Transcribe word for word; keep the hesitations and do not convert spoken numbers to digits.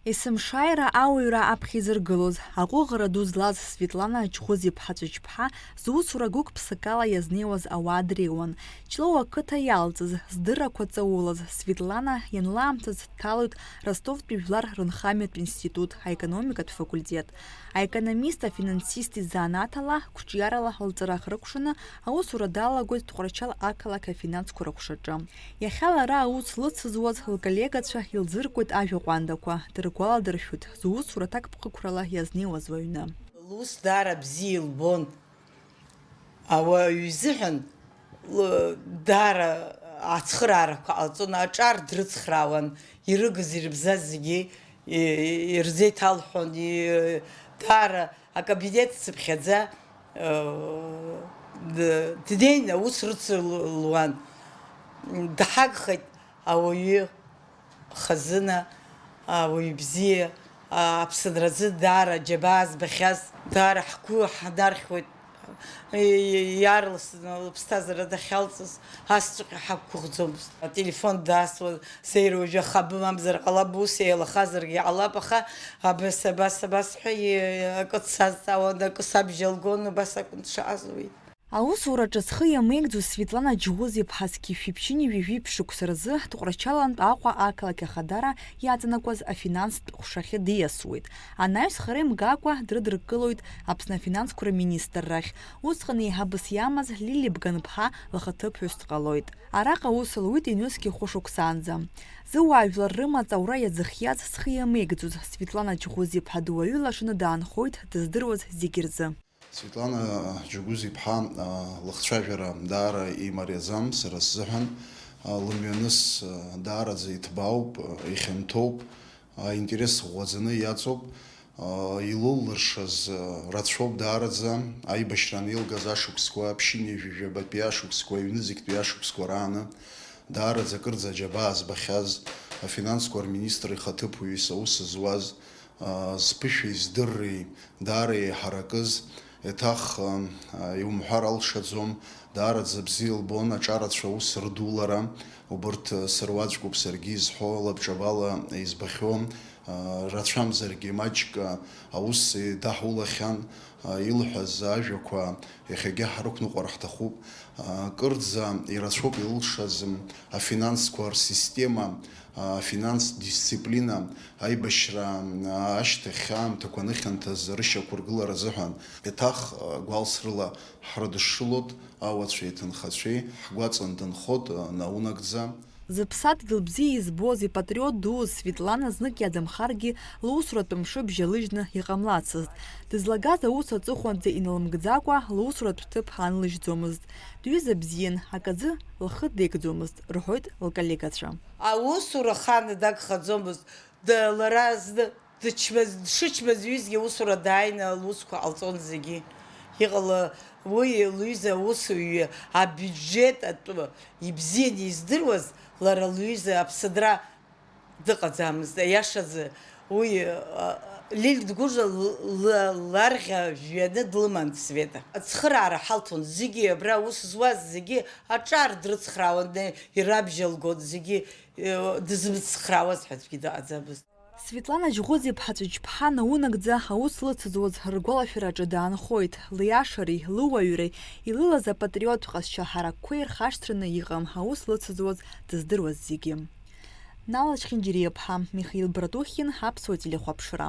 Есымшааира ауаҩра аԥхьа изыргылоз, аҟәыӷара ду злаз Светлана Џьӷәыз-иԥҳа Ҵәыџьԥҳа зусура гәык-ԥсыкала иазнеиуаз ауаа дреиуан. Ҷлоу ақыҭа иалҵыз, здыррақәа ҵаулаз Светлана ианлаамҭаз дҭалоит Ростовтәи жәлар рынхамҩатә институт аекономикатә факультет. Аекономист-афинансист изанааҭ ала, қәҿиарала лҵара ахьрыкәшаны, аусура далагоит Тҟәарчал ақалақь афинансқәа рыҟәшаҿы. Иахьа лара аус лыцызуаз лколлегацәа илзыркуеит ажәа ҟәандақәа, дыргәаладыршәоит зусура ҭакԥхықәрала иазнеиуаз уаҩны. Лус даара бзиа илбон. Ауаҩы изыҳәан, л-, даара ацхыраарақәа ҟалҵон, аҿар дрыцхраауан, ирыгыз-ирыбзаз зегьы, и-, ирзеиҭалҳәон, и-, даара акабинет цыԥхьаӡа, э, д-, днеин аус рыцлуан. Дҳагхеит ауаҩы хазына, ауаҩ бзиа, а, аԥсынразы даара џьабаа збахьаз, даара ҳгәы ҳнархьуеит. И-, и-, иаарласны лыԥсҭазаара дахьалҵыз, асҵәҟьа ҳақәгәыӷӡомызт. Ателефон даасуан, сеира уажәы ахаба мамзар ҟалап, ус еилахазаргьы ҟалап, аха абас, абас, абас ҳәа и-, акы дсазҵаауан, акы сабжьалгон, убас акәын дшааз уи. Аусураҿы зхы иамеигӡоз Светлана Џьӷәыз-иԥҳа зқьи жәшәи ԥшьынҩажәи жәиԥшь шықәса рзы Тҟәарчалантә Аҟәа ақалақь ахадара иаҵанакуаз афинанстә ҟәшахьы диасуеит. Анаҩс хара имгакәа дрыдыркылоит Аԥсны афинансқәа рминистррахь. Усҟан еиҳабыс иамаз Лили Бганԥҳа лхаҭыԥҳәыс дҟалоит. Араҟа аус луит иҩнызқьи хәышықәсаанӡа. Зыуаажәлар рымаҵ аура иазыхиаз, зхы иамеигӡоз Светлана Џьӷәыз-иԥҳа дуаҩы лашаны даанхоит дыздыруаз зегьы рзы. Светлана Џьыгәыз-иԥҳа, а, лыхцәажәара даара имариаӡам сара сзыҳәан. А, лымҩаныс, а, даараӡа иҭбаауп, а, ихьанҭоуп, а, интерес ӷәӷәаӡаны иаҵоуп. А, илыллыршаз, а, рацәоуп даараӡа. Аибашьра анилгаз ашықәсқәа, ԥшьынҩажәи жәабатәи ашықәсқәа, ҩнызқьтәи ашықәсқәа рааны даараӡа акырӡа аџьабаа збахьаз, афинансқәа рминистр ихаҭыԥуаҩыс аус зуаз, а, зԥышәеи здырреи даара еиҳаракыз, еиҭах, а, иумҳәар алшаӡом, даараӡа бзиа илбон аҿарацәа аус рдулара, убырҭ, а, сыруаӡәкуп саргьы изҳәо, лабҿабала избахьоу, а, рацәамзаргьы маҷк, а, аус идаҳулахьан, а, илҳәаз ажәақәа иахьагьы ҳрықәныҟәар ҳҭахуп. А, кырӡа ирацәоуп илылшаз, м, афинансқәа рсистема, а, афинанстә дисциплина, аибашьра, м, ашьҭахь аамҭақәа аныхьанҭаз рышьақәыргылара азыҳәан. Еиҭах, а, гәалсрыла ҳрыдышшылоит ауацәеи аҭынхацәеи, ҳгәаҵан дынхоит, а, наунагӡа. Зыԥсадгьыл бзиа избоз, ипатриот дуз Светлана знык иадамхаргьы, лусуратә мшыбжь алыжьны иҟамлацызт. Дызлагаз аус аҵыхәанӡа иналымгӡакәа, лусуратә ҭыԥ анлыжьӡомызт. Дҩыза бзиан, аказы лхы деигӡомызт, рҳәоит лколлегацәа. Аусура ахаан дагхаӡомызт, д-, лара зны дычмаз-, дшычмазаҩызгьы аусура дааины лусқәа ҟалҵон зегьы. Иҟала уи лҩыза аусуҩы абиуџьет атәы ибзианы издыруаз, лара лҩыза аԥсадра дыҟаӡамызт, аиашазы, уи, а, Лиль Дгәыжа л-, л-, ларӷьа жәҩаны длыман Света. Ацхыраара ҳалҭон, зегьы абра аус зуаз зегьы аҿар дрыцхраауан, ирабжьалгон, зегьы, э, дызмыцхраауаз ҳәа аӡәгьы дыҟаӡамызт. Светлана Џьӷәыз-иԥҳа Ҵәыџьԥҳа наунагӡа аус лыцызуаз ргәалашәараҿы даанхоит, лиашареи, лыуаҩреи, илылаз апатриоттә ҟазшьа ҳаракқәеи рхашҭраны иҟам аус лыцызуаз дыздыруаз зегьы. Нала Чхинџьириаԥҳа, Михаил Братухин, Аԥсуа телехәаԥшра.